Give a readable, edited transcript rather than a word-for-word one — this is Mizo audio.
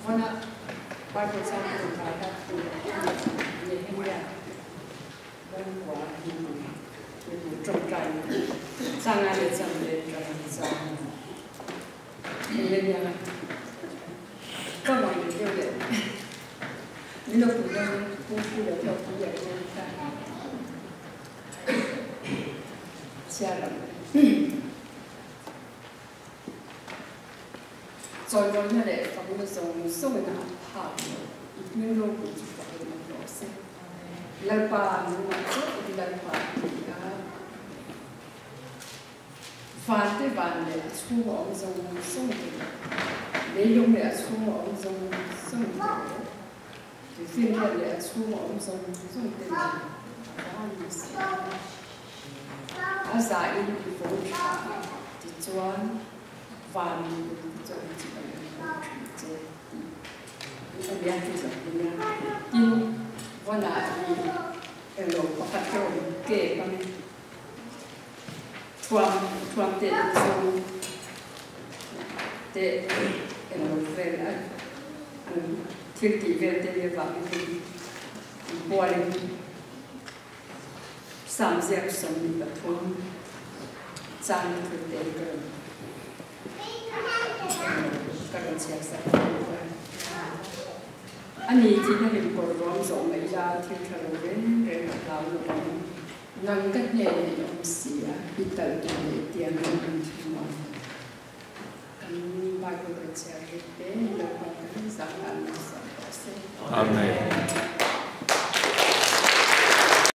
Vana Bible chang kan kai hlat tur Nehemia Bawngkua mipui tawngtai changa leh chang leh tang chang Nehemia ka ngaih leh deuh leh min lo pui deuh in Pu Pu leh Pu Pu leh Pu Pu Chhiar ang. Chawimawina leh fakna zawng zawngin a phak lo. I hming ropui chu fakin awm rawh se. Lalpa nungah chauh in Lalpa a ni a. Vante van leh a chhunga awm zawng zawng te leh leilung leh a chhunga awm zawng zawng te leh tuifinriat leh a chhunga awm zawng zawng te nen a van ni si a. A za in i vawng tha a, tichuan van mipui te chuan chibai an bawk thin che tih a nia chu zak i nia. Tin, vawnah i elo pakhat te awm kek ang thuam thuam te in zawng te elo vel a an thil tih vel te nia vangin hei inbualin Sam ziak 23 chang thil te ka rawn ka rawn chhiar sak a ni a. A ni thihna hlim kawr ruam zawh mai la thil tha lo reng reng a hlau lo ang. Nang ka hnenah i awm si a, i talh tur leh i tiang in an thim ang. Kan Bible rawn chhiar rik te Lalpa kan zah dan lo sawi tawh se. Amen.